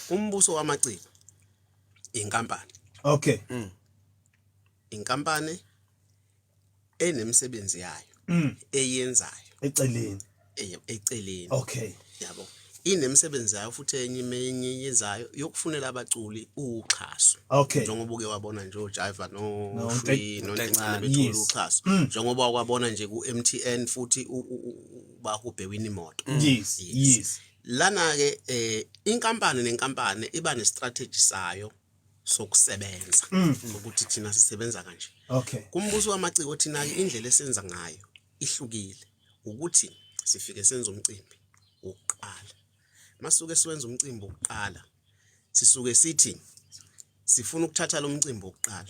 Umbuso wamaciko inkampani. Inkampani enemisebenzi yayo eyenzayo eceleni. Eceleni. Yabo, inemisebenzi yayo futhi enye imenye yenzayo yokufunela abaculi uxhaso. Njengoba uke wabona nje oJaiva no No, Shwi Ntencane. noNtencane bethola uxhaso, njengoba kwabona nje ku-MTN futhi bahubhe wina imoto. Lana ke inkampani nenkampani iba nestrategy sayo sokusebenza, ukuthi thina sisebenza kanje. Kumbuso wamaciko thina ke indlela esenza ngayo ihlukile, ukuthi sifike senze umcimbi wokuqala. Masuke siwenza umcimbi wokuqala, sisuke sithi sifuna ukuthatha lo mcimbi wokuqala,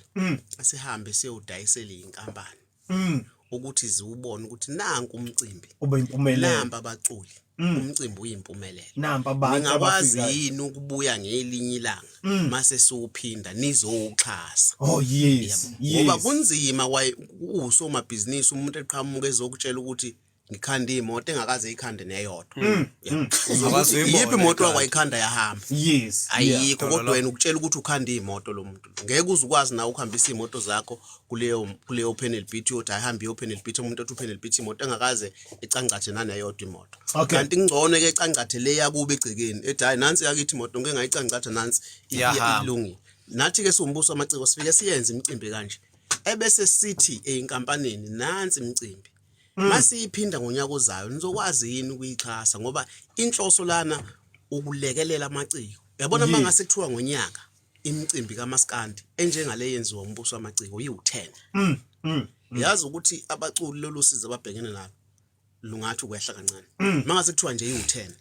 sihambe siyowudayisela inkampani ukuthi ziwubone ukuthi nanku umcimbi ube impumelelo, nampa abaculi, umcimbi uyimpumelelo. Nampa abantu ningakwazi abafikayo. yini ukubuya ngelinye ilanga mase siwuphinda nizowuxhasa? Ngoba kunzima kwaye usomabhizinisi umuntu eqhamuka ezokutshela ukuthi ngikhanda imoto engakaze ikhande neyodwa. Yabo. Akaze uyibone Yiphi imoto ikhanda. wayikhanda yahamba? Ayikho, kodwa wena ukutshela ukuthi ukhanda imoto lo muntu lo. Ngeke uze ukwazi nawe ukuhambisa iy'moto zakho kuleyo panel beat, uyothi ayihambe iyo panel beat, umuntu othi upanel beat imoto engakaze icangcathe naneyodwa imoto. Kanti kungcono ke ecangcathe le yakuba egcekeni, ethi hayi, nansi yakithi imoto, ngeke ngayicangcatha nansi Iyahamba. ilungile. Nathi ke siwumbuso wamaciko sifike siyenze imicimbi kanje, ebese sithi eyinkampanini nansi imicimbi, masiyiphinda ngonyaka ozayo nizokwazi yini ukuyixhasa? Ngoba inhloso lana ukulekelela amaciko, yabona. Mangase kuthiwa ngonyaka imicimbi kaMaskandi enjengale yenziwa umbuso wamaciko iwu10, yazi ukuthi abaculi lolu sizo ababhekene nalo lungathi ukwehla kancane. Mangase kuthiwa nje iwu10,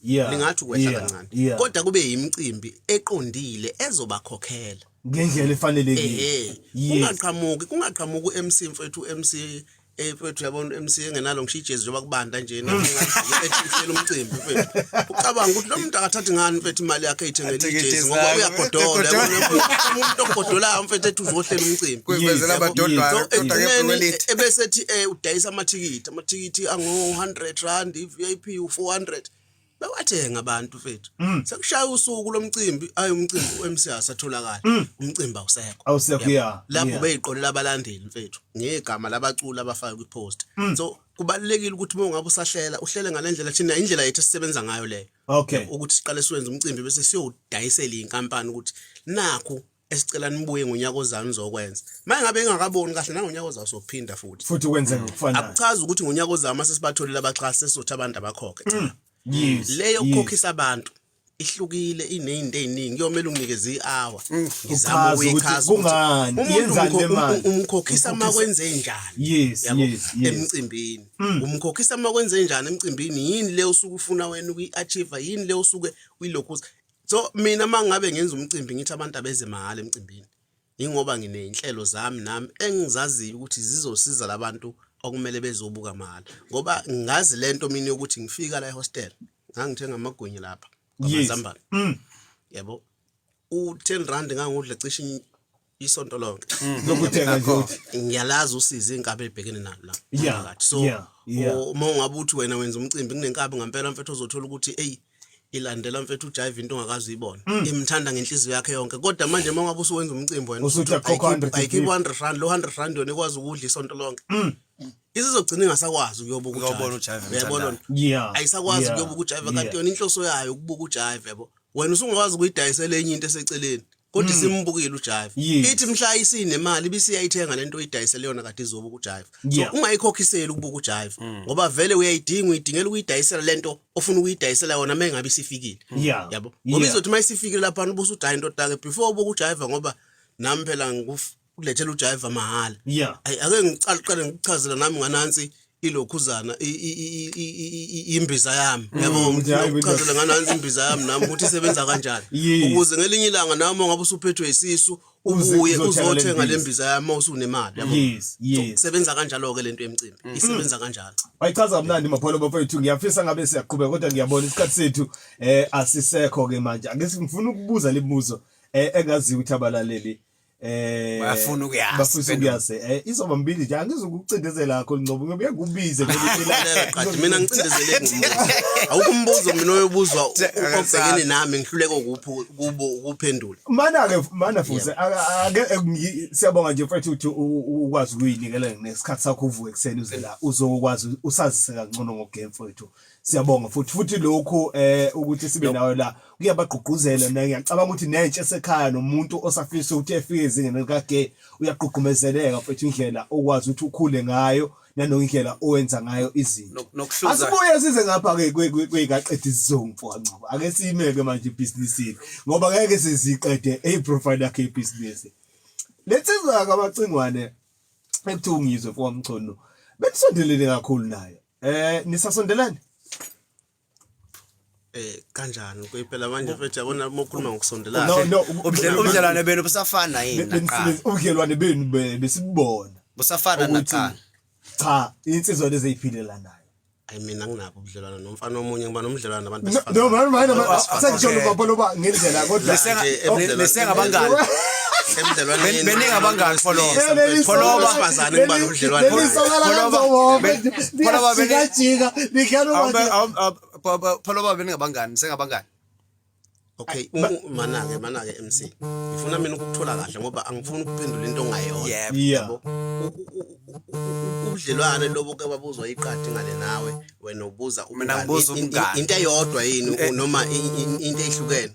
lingathi ukwehla kancane, kodwa kube yimicimbi eqondile ezobakhokhela ngendlela efanelekile. Ehe. Kungaqhamuki u-MC mfethu, u-MC mfethu, yabona, u-MC engenalo ngisho ijezi njengoba kubanda nje, ethi uhlela umcimbi mfethu, ucabanga ukuthi lo muntu akathathi ngani mfethu imali yakhe eyithengele Athenge ijezi ijezi ngoba lakhe. uyagodola, yabona, umuntu ogodolayo mfethu ethi uzohlela umcimbi. Kuyivezela abadodwana So kodwa ke ekugcineni kwelithi. Ebese ethi udayisa amathikithi ango-100 rand, i-VIP u-400, bewathenga abantu mfethu. Sekushaya usuku lomcimbi, ayi, umcimbi u-MC asatholakala, umcimbi awusekho. Awusekho. Yabo. Lapho beyiqolela abalandeli mfethu ngegama labaculi abafake kwipost. So kubalulekile ukuthi uma ungabe usahlela, uhlele ngale ndlela. Thina indlela yethu esisebenza ngayo leyo, ukuthi siqale siwenze umcimbi bese siyowudayisela iy'nkampani ukuthi nakhu esicela nibuye ngonyaka ozayo nizokwenza. Uma ngabe engakaboni kahle, nangonyaka ozayo sophinda futhi. Futhi kwenzeka ngokufanayo. Akuchazi ukuthi ngonyaka ozayo uma sesibatholile abaxhasi sesizothi abantu abakhokhe, cha. Leyo kukhokhisa abantu ihlukile, iney'nto ey'ningi, kuyomele unginikeze i-hour ngizame Uchaze ukuthi ukuyichaza ukuthi kungani, umuntu yenzani le mali. umkhokhisa uma kwenze njani. Yabo, emcimbini umkhokhisa uma kwenze njani emcimbini, yini le usuke ufuna wena ukuyi-achieve, yini le usuke uyilokhuza. So mina uma ngabe ngenza umcimbi ngithi abantu abeze mahhala emcimbini, ingoba nginey'nhlelo zami nami engizaziyo ukuthi zizosiza labantu okumele bezobuka mahhala, ngoba ngazi lento mina yokuthi ngifika la ehostel ngangithenga amagwinya lapha kwamazambane, yabo, u-10 rand ngangudla cishe isonto lonke. Lokuthenga nje uthi Ngiyalazi usizi inkabi ebhekene nalo la phakathi. So uma ungabe uthi wena wenza umcimbi kunenkabi ngempela mfethu, ozothola ukuthi eyi, ilandela mfethu ujive into ongakazi uyibona, imthanda ngenhliziyo yakhe yonke, kodwa manje uma ungabe usuwenza umcimbi wena usuthi akhokha 150. Ayikhiphi 100 rand, lo 100 rand yona ikwazi ukudla isonto lonke, isizogcina ingasakwazi ukuyobuka Ukuyobona ujive. ujive Uyayibona? emthandayo. Ayisakwazi ukuyobuka ujive, kanti yona inhloso yayo ukubuka ujive, yabo. Wena usungakwazi ukuyidayisela enye into eseceleni, kodwa isimbukile ujive. Ithi mhla isinemali ibisiyayithenga lento oyidayisele yona kade izobuka ujive. So ungayikhokhiseli ukubuka ujive, ngoba vele uyayidinga, uyidingela ukuyidayisela lento ofuna ukuyidayisela yona uma engabe isifikile, yabo, ngoba izothi uma isifikile laphana ubusudayi into ke before ubuka ujive, ngoba nami phela ngikukulethela ujive mahhala. Ayi, ake ngiqale qale ngikuchazela nami nganansi ilokhuzana imbiza yami, yabo. Ukuthi hayi, Ngikuchazela nganansi imbiza yami nami ukuthi isebenza kanjani, ukuze ngelinye ilanga nami ungabe usuphethwe isisu ubuye uzothenga le uzothenga le mbiza. mbiza yami uma usunemali, yabo. Sebenza kanjalo-ke lento yemicimbi, isebenza kanjalo. Wayichaza kamnandi Mapholo bafethu. Ngiyafisa ngabe siyaqhubeka, kodwa ngiyabona isikhathi sethu asisekho ke manje. Ake ngifuna ukubuza lemibuzo engaziyo ukuthi abalaleli Bayafuna ukuyazi Bafisa impendulo. ukuyazi. Izoba mbili nje angizukucindezela kakhulu Ngcobo ngoba ngikubize Lalela Qadi, mina ngicindezeleki ngombuzo. Awukho umbuzo mina oyobuzwa obhekene nami ngihluleke ukuphu kubo ukuphendula. Mana ke mana futhi ake siyabonga nje mfethu ukuthi ukwazi ukuyinikela nesikhathi sakho uvuke ekuseni uze la uzokwazi usazise kangcono ngogame mfethu. Siyabonga futhi futhi lokhu ukuthi sibe nawe la kuyabagqugquzela na ngiyacabanga ukuthi nentsha esekhaya nomuntu osafisa ukuthi efike ezingeni lika gay uyagqugqumezeleka mfethu indlela okwazi ukuthi ukhule ngayo nanokindlela owenza ngayo izinto. Nokuhluza. Asibuye size ngapha ke kwekaqeda isizungu mfowethu. Ake siyimeke manje ibhizinisini ngoba ngeke siziqede eyiprofile yakhe ibhizinisi. Lensizwa kaMacingwane ekuthiwa uNgizwe mfowethu benisondelene kakhulu naye. Nisasondelene? Kanjani kuyiphela manje mfethu yabona uma ukhuluma ngokusondelana. No no Ubudlelwane benu busafana yini naqala? Ubudlelwane benu besibona. Busafana naqala. Cha, insizwa lezi eziphilela nayo. Ayi mina nginabo ubudlelwane nomfana omunye ngiba nomdlelwane nabantu besifazane. No, man man sengisholo baba loba ngendlela kodwa nisengabangani. Emdlalwaneni Beningabangani Pholoba. Pholoba. Besifazane ngiba nomdlelwane. Pholoba Jika lidlala Pholoba beningabangani, nisengabangani. Okay, mana-ke mana-ke MC. Ngifuna mina ukukuthola kahle ngoba angifuni ukuphendula into ongayona. Yebo. Yeah. Ubudlelwane lobo ke babuzwa iqadi ngale nawe wena ubuza Mina ngibuza umngani. Into eyodwa yini noma into ehlukene?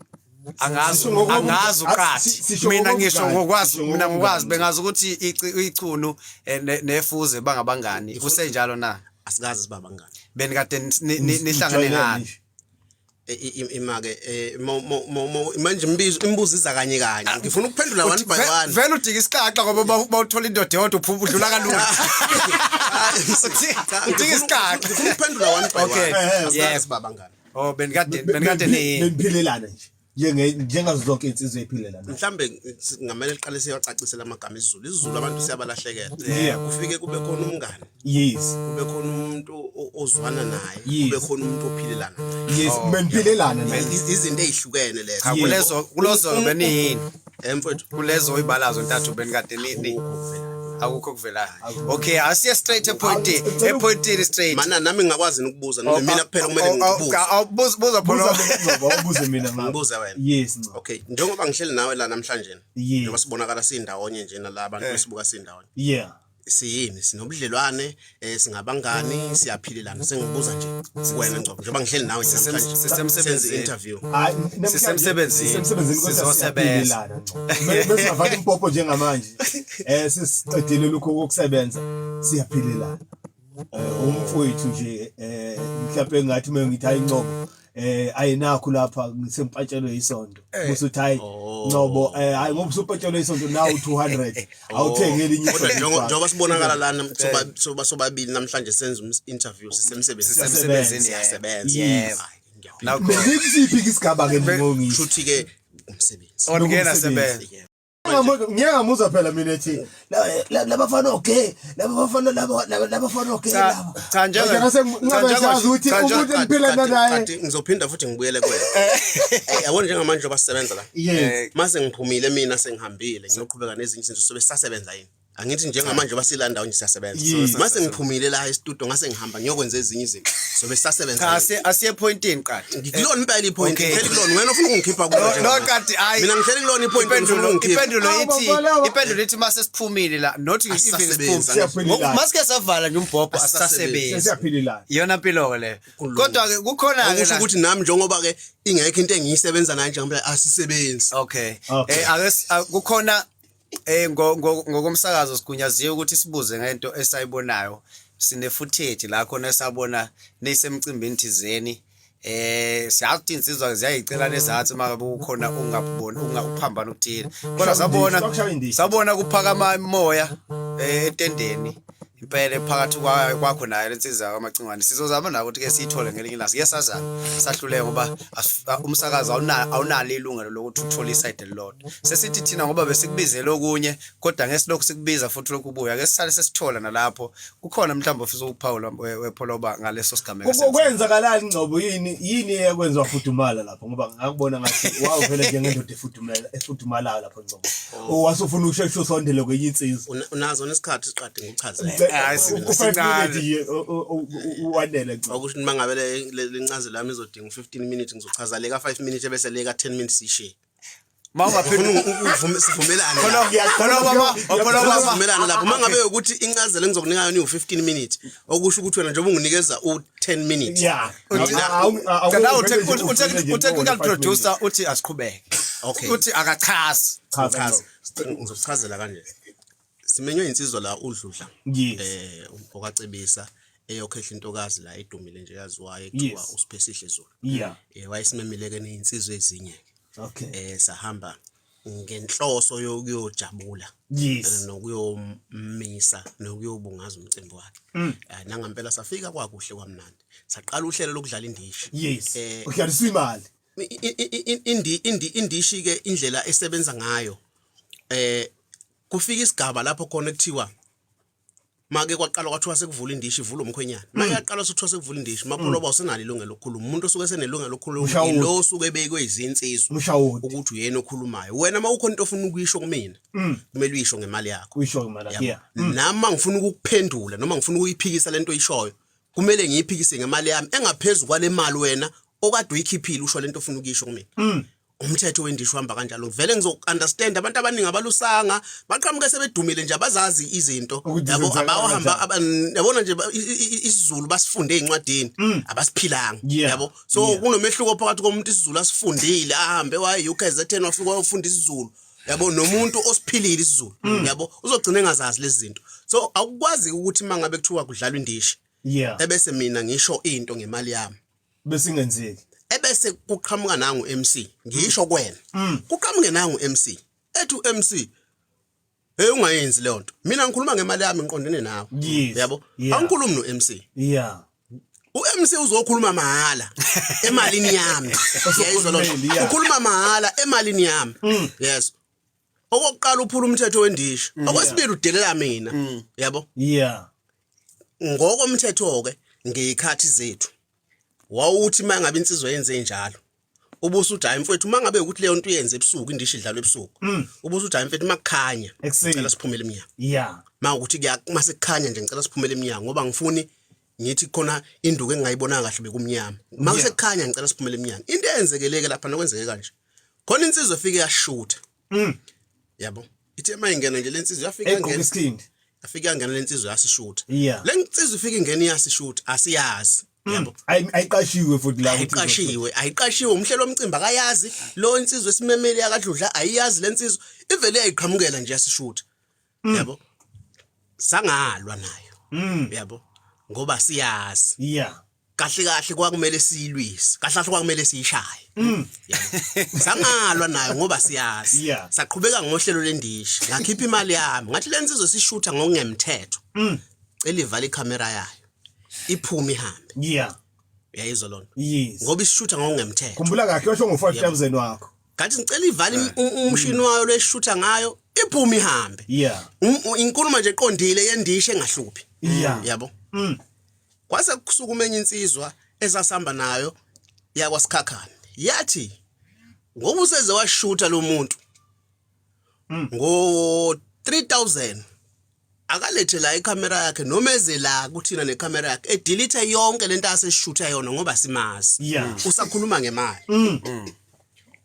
Angazi Sisho ngokobu- angazi uqathi. Sisho Mina ngisho ngokobungani, ngokwazi sisho mina ngokwazi ngokobungani. bengazi ukuthi ichunu nefuze bangabangani. Kusenjalo na? Asikazi sibabangani. Benikade nihlangane ngani? Ima-ke manje imibuzo imibuzo iza kanye kanye. Ngifuna ukuphendula one by one. Vele udika isiqaqa ngoba bawuthola indoda eyodwa uphuma udlula kalula. Udika isiqaqa. Ngifuna ukuphendula one by Okay. one. Asikazi Yebo. sibabangani. Oh benikade benikade niyini? Beniphilelana nje. Njenge njengazo zonke insizwa ephilelana. Mhlambe ngamele liqale siyacacisela amagama isiZulu. isiZulu abantu siyabalahlekela. Yeah. Kufike kube khona umngane, Yes. kube khona umuntu ozwana naye, Yes. kube khona umuntu ophilelana naye. Yes, beniphilelana nje. Izinto ezihlukene lezo. Cha kulezo kulezo beniyini? Mfowethu Kulezo oyibalazo ntathu benikade ni akukho okuvelayo. Okay, asiye straight epointini. Epointini straight. Mana nami ngingakwazi ukubuza noma mina kuphela kumele ngibuze. Awubuza buza Buza Pholo. mina Ngcobo, awubuze mina ngapha. Ngibuze wena. Yes Ngcobo. Okay, njengoba ngihleli nawe la namhlanje. Yes. Njengoba sibonakala sindawonye nje nala abantu besibuka sindawonye. Yeah. Siyini sinobudlelwane singabangani siyaphilelana sengibuza nje wena Ngcobo njengoba ngihleli nawe nje namhlanje Sisemsebenzini. senze interview. Hayi namhlanje Sisemsebenzini. Sisemsebenzini kodwa Sizosebenza. siyaphilelana Ngcobo. Besingavala impopo njengamanje. Sesiqedile lokho kokusebenza. Siyaphilelana. Umfowethu nje mhlawumbe ngathi uma ngithi hayi Ngcobo ayinakho lapha ngisempantshelwe isonto bese uthi hayi Ngcobo hayi ngoba usupantshelwe isonto now 200 awuthenge elinye Kodwa isonto njengoba sibonakala lana soba sobabili namhlanje senza interview sisemsebenzini. Sisemsebenzini, Siyasebenza. yebo. Hayi, ngiyaphila. Nakho Bekusiphi isigaba ke ngongisi Shuthi ke umsebenzi. ongena Nokumsebenzi. sebenza. Yebo. Ngiyeke ngamuzwa phela mina ethi labafana okay labafana laba labafana okay Cha laba cha njengoba Manje ngase ngabe siyazi ukuthi cha, umuntu engiphilana naye Kanti ngizophinda futhi ngibuyele kuwena. Yabona njengamanje njengoba sisebenza la. Yes. Mase ngiphumile mina sengihambile ngiyoqhubeka nezinye izinto sobe sisasebenza yini? Angithi njengamanje basila ndawonye siyasebenza. Yes. Mase ngiphumile la e-studio ngase ngihamba ngiyokwenza ezinye izinto. Sobe sisasebenza. Cha yini? asiye epointini qadi. Ngikulona impela ipoint. Okay. Ngihleli kulona wena ufuna ukungikhipha kulo No njengamanje. qadi hayi. Mina ngihleli kulona ipoint ngifuna Impendulo ukungikhipha. impendulo Awu, ithi bafana. impendulo ithi mase siphumile la not even Asisasebenzi, siphumile. Siyaphilelana. Masike savala nje umbhobho Asisasebenzi. asisasebenzi. Siyaphilelana. Iyona mpilo ke leyo. Kodwa ke kukhona ke Okusho la ukuthi nami njengoba ke ingekho into engiyisebenza nayo njengoba asisebenzi. Okay. Okay. Ake kukhona ngokomsakazo sigunyaziwe ukuthi sibuze ngento esayibonayo. Sine footage la khona esabona nisemcimbini thizeni. Siyazi ukuthi insizwa ziyayicela nezathi uma kukhona ungaboni ungaphambana ukuthile. Kodwa sabona Kwakushaya indishi. sabona kuphakama imoya etendeni. Impela phakathi kwakho nayo lensizwa kaMacingwane sizozama nako ukuthi ke siyithole ngelinye ilanga. Sike sazama sahluleka ngoba umsakazo awunalo ilungelo lokuthi uthole isayidi elilodwa. Sesithi thina ngoba besikubizele okunye kodwa ngesilokhu sikubiza futhi lokhu ubuya ke sisale sesithola nalapho kukhona mhlawumbe ofisa ukuphawula wepholoba ngaleso sigameko. Kwenzakalani Ngcobo yini yini eyakwenza wafudumala lapho ngoba ngakubona ngathi wawuvele njengendoda efudumela efudumalayo lapho Ngcobo. Oh wasufuna usheshe usondele kwenye insizwa. Unazo nesikhathi siqade ngikuchazele. Hayi, U-5 minutes nje uwanele Ngcobo. Okusho ukuthi mangabe le ncazelo yami izodinga u-15 minutes ngizochaza le ka-5 minutes ebese le ka-10 minutes ishiye. Mawungaphendula sivumelane. Khona khona baba, khona baba. Sivumelane lapho. Mangabe ukuthi incazelo engizokunika yona iwu-15 minutes okusho ukuthi wena njengoba unginikeza u-10 minutes. Yeah. Cela u-technical producer uthi asiqhubeke. Okay. Uthi akachazi. Chaza. Ngizokuchazela kanje. Simenywe insizwa la uDludla. Yes. Okacebisa eyokhehla intokazi la edumile nje yaziwayo ekuthiwa uSiphesihle Zulu. Yeah. Wayesimemile ke nezinsizwa ezinye ke. Okay. Sahamba ngenhloso yokuyojabula. Yes. Nokuyomisa nokuyobungaza umcimbi wakhe. Nangampela safika kwakuhle kwamnandi. Saqala uhlelo lokudlala indishi. Yes. Udlaliswa imali. Indi indi indishi ke indlela esebenza ngayo kufika isigaba lapho khona ekuthiwa make kwaqala kwathiwa sekuvula indishi ivula umkhwenyana make yaqala sokuthiwa sekuvula indishi mapholoba usenalo ilungelo lokukhuluma umuntu osuke esenelungelo lokukhuluma Mshawoti. ilo osuke ebekwe izinsizwa Mshawoti. ukuthi uyena okhulumayo wena uma ukhona into ofuna ukuyisho kumina kumele uyisho ngemali yakho Uyisho imali yakho. Yabo. Yeah. Nami uma ngifuna ukukuphendula noma ngifuna ukuyiphikisa lento oyishoyo kumele ngiyiphikise ngemali yami engaphezu kwale mali wena okade uyikhiphile usho lento ofuna ukuyisho kumina. Umthetho wendisho uhamba kanjalo. Vele ngizoku-understand abantu abaningi abalusanga baqhamuke sebedumile nje abazazi izinto Ukuthi yabo zenzakala abawahamba kanjani. yabona nje isiZulu basifunde ezincwadini abasiphilanga Yeah. yabo so Yeah. kunomehluko phakathi komuntu isiZulu asifundile ahambe waye UKZN wafika wayofunda isiZulu yabo nomuntu osiphilile isiZulu yabo uzogcina engazazi lezi zinto so akukwazi ukuthi mangabe kuthiwa kudlalwa indishi Yeah. ebese mina ngisho into ngemali yami Bese ingenzeki. Ebese kuqhamuka nangu MC ngisho kuwena kuqhamuke nangu MC ethi uMC hey ungayenzi leyo nto mina ngikhuluma ngemali yami ngiqondene nawe Yes. yabo Yeah. angikhulumi no MC Yeah. uMC uzokhuluma mahhala emalini yami yayizwa loo nto Osukhulumile, yeah. ukhuluma mahhala emalini yami yes okokuqala uphula umthetho wendishi okwesibili udelela mina yabo Yeah. Ngokomthetho ke ngeyikhathi zethu wawuthi mangabe insizwa yenze njalo ubusuthi hayi mfowethu mangabe ukuthi leyo nto uyenze ebusuku indishi idlalwa ebusuku ubusuthi hayi mfethu makukhanya Ekuseni. ngicela siphumele emnyango Yeah. mawukuthi kuya mase kukhanya nje ngicela siphumele emnyango ngoba ngifuni ngithi khona induku engingayibonanga kahle bekumnyama mase kukhanya ngicela siphumele emnyango into eyenzekeleke lapha nokwenzeke kanje khona insizwa efike yashutha yabo ithe mayingena nje lensizwa yafika Egqoka yangena isikhindi. afike yangena lensizwa yasishutha Yeah. le nsizwa ifike ingena iyasishutha asiyazi yabo Ayiqashiwe futhi la ukuthi ayiqashiwe ayiqashiwe umhlelo womcimbi akayazi lo insizwa esimemeli yakadludla ayiyazi lensizwa ivele yayiqhamukela nje yasishutha yabo sangalwa nayo yabo ngoba siyazi Yeah. kahle kahle kwakumele siyilwise kahle kahle kwakumele siyishaye Yabo. sangalwa nayo ngoba siyazi Yeah. saqhubeka ngohlelo lendishi ngakhipha imali yami ngathi lensizwe sishutha ngokungemthetho cela ivale ikhamera yayo iphume ihambe Yeah. uyayizwa lona Yes. ngoba isishutha ngokungemthetho Khumbula kahle washo ngo5000 wakho. ngathi ngicela ivale umshini wayo leshutha ngayo iphume ihambe Yeah. Inkulumo nje eqondile yendishi engahluphi Yeah. yabo kwase kusukuma enye insizwa esasihamba nayo yakwasikhakhane yathi ngoba useze washutha lo muntu ngo 3000 akalethe la ikhamera yakhe noma eze la kuthina nekhamera yakhe edelete yonke lento aseshutha yona ngoba simazi Yeah. usakhuluma ngemali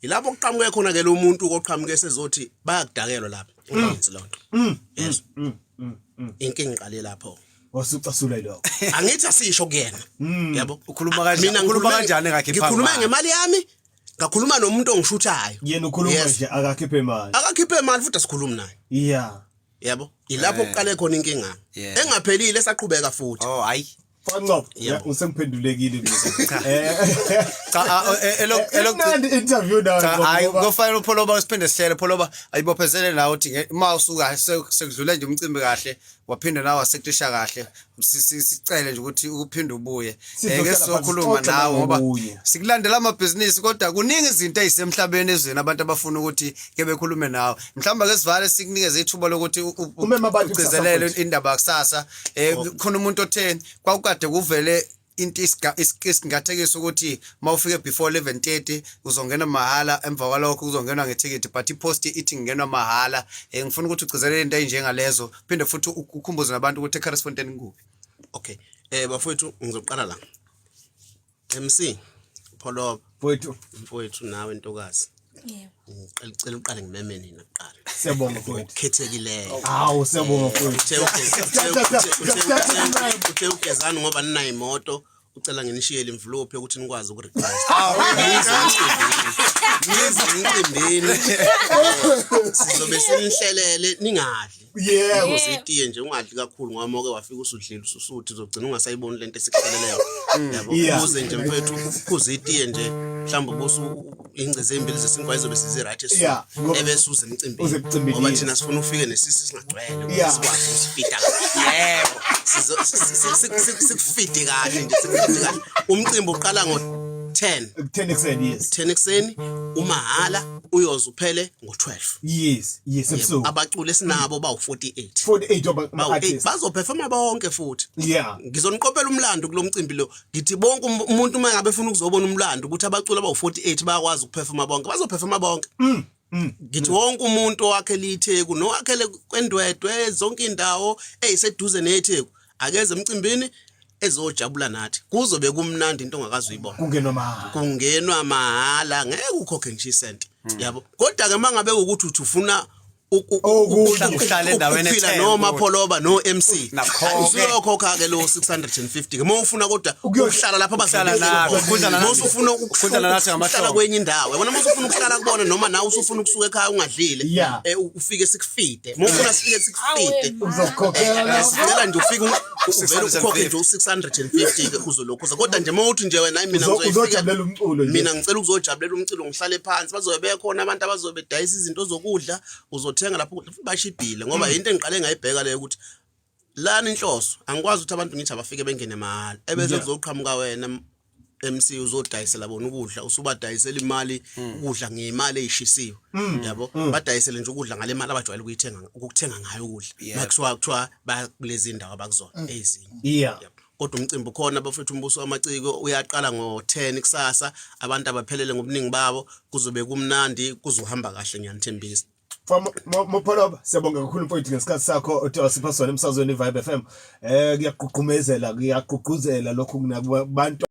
yilapho kuqhamuke khona ke lo muntu oqhamuke sezothi bayakudakelwa lapha ungenzi lonto yes inkinga iqale lapho Wasucasula yilokho. Angithi asisho kuyena. Yabo. Ukhuluma kanjani- Mina ukhuluma ngikhulume- kanjani engakhiphanga Ngikhulume imali? ngemali yami, ngakhuluma nomuntu ongishuthayo. Yena ukhuluma Yes. nje akakhiphe imali. Akakhiphe imali futhi asikhulumi naye. Yeah. Yabo. Ilapho kuqale khona inkinga. Yeah. Engaphelile saqhubeka futhi. Oh hayi. Fanqobo, Yebo. usengiphendulekile mina. Cha, Imnandi interview nawe. Cha, Ngcobo, hayi, ngoba- kufanele uPholoba siphinde sihlele. Pholoba, ayibophezele nawe uthi uma usuka sekudlule nje umcimbi kahle, waphinde nawe wasektisha kahle, sicele nje ukuthi uphinde ubuye. Sizohlala Ke phansi, sizokhuluma sixoxe nawe ngoba nangokunye. sikulandela amabhizinisi, kodwa kuningi izinto ezisemhlabeni ezweni abantu abafuna ukuthi ke bekhulume nawe. Mhlawumbe ke sivale sikunikeze ithuba lokuthi Umeme abantu kusasa ugcizelele futhi. indaba yakusasa. Khona umuntu othe kwakukade kuvele into isingathekisa ukuthi mawufike before 11:30 uzongena mahhala, emva kwalokho uzongenwa ngethikithi, but ipost ithi ngingenwa mahhala. Ngifuna ukuthi ugcizelele into enjengalezo, phinde futhi ukhumbuze nabantu ukuthi eCarisfontein kuphi. Okay, bafowethu, ngizoqala la. MC Pholoba. Mfowethu. Mfowethu, nawe ntokazi. Yebo. Ngicela uqale ngimeme nina kuqala. Siyabonga, mfowethu. Khethekileyo. Hawu, siyabonga, mfowethu. Uthe ugezani ngoba ninayo imoto, ucela nginishiyele imvulophi yokuthi nikwazi ukurequest. Nize emcimbini. Sizobe sinihlelele ningadli. Uzitiye nje, ungadli kakhulu ngoba moke wafika usudlile ususuthi uzogcina ungasayiboni lento esikuhlelele yona. Yabo, uze nje mfethu, uphuze itiye nje, mhlawumbe ubusu ingceze ezimbili zesinkwa izobe sizi right ebese uze Uze emcimbini emcimbini, ngoba thina sifuna ufike nesisi singagcwele ukuze sikwazi ukusifida kahle. Yebo, sikufide kahle nje, sikufide kahle. Umcimbi uqala ngo-10. 10 ekuseni, yes. 10 ekuseni, umahhala, uyoze uphele ngo-12. Yes, ebusuku. Abaculi esinabo bawu-48. 48 Bawu-8 artists. Bazoperforma bonke futhi. Ngizoniqophela umlando kulo mcimbi lo. Ngithi bonke umuntu uma ngabe efuna ukuzobona umlando ukuthi abaculi abawu-48 bayakwazi ukuperforma bonke, bazoperforma bonke. Ngithi wonke umuntu owakhele iTheku nowakhele kwendwedwe, zonke indawo eziseduze neTheku, akeze emcimbini ezojabula nathi. Kuzobe kumnandi into ongakaze uyibona. Kungenwa mahhala. Kungenwa mahhala, ngeke ukhokhe ngisho isenti. Yabo, kodwa ke mangabe ukuthi uthi ufuna Okunye. Uhlale endaweni ukuphila ethe noma ukuthi. Pholoba no MC, Nakho-ke. usuyokhokha ke lo 650 ke uma ufuna, kodwa ukuhlala lapha Ukuhlala nathi, ukudla nathi. Uma usufuna Ukudla nathi ukuhlala ngamahlombe. kwenye indawo, yabona, uma usufuna ukuhlala kubona noma nawe usufuna ukusuka ekhaya ungadlile, ufike sikufide. Uma ufuna sifike sikufide, Uzokhokhela la. Sicela nje ufike uvele ukhokhe nje u-650 ke uzolokhuza. Kodwa nje uma uthi nje wena, hayi, mina ngizoyifika- Uzojabulela umculo nje. Mina ngicela ukuzojabulela umculo, ngihlale phansi, bazobe bekhona abantu abazobe bedayisa izinto zokudla, uzothenga lapho ukudla, futhi bashibhile ngoba into engiqale ngayibheka leyo ukuthi lana inhloso angikwazi ukuthi abantu ngithi abafike bengene mahhala, ebese kuzoqhamuka wena MC uzodayisela bona ukudla, usubadayisela imali ukudla ngemali eyishisiwe, yabo, badayisele nje ukudla ngale mali abajwayele ukuyithenga, ukuthenga ngayo ukudla makuthiwa bakulezi indawo abakuzona ezinye. Yabo. Kodwa umcimbi ukhona, bafethu, umbuso wamaciko uyaqala ngo-10 kusasa. Abantu abaphelele ngobuningi babo, kuzobe kumnandi, kuzohamba kahle, ngiyanithembisa. Mopholoba, siyabonga kakhulu mfowethu ngesikhathi sakho othe wasipha sona emsazweni iVibe FM. Kuyagqugqumezela, kuyagqugquzela lokhu kunabantu.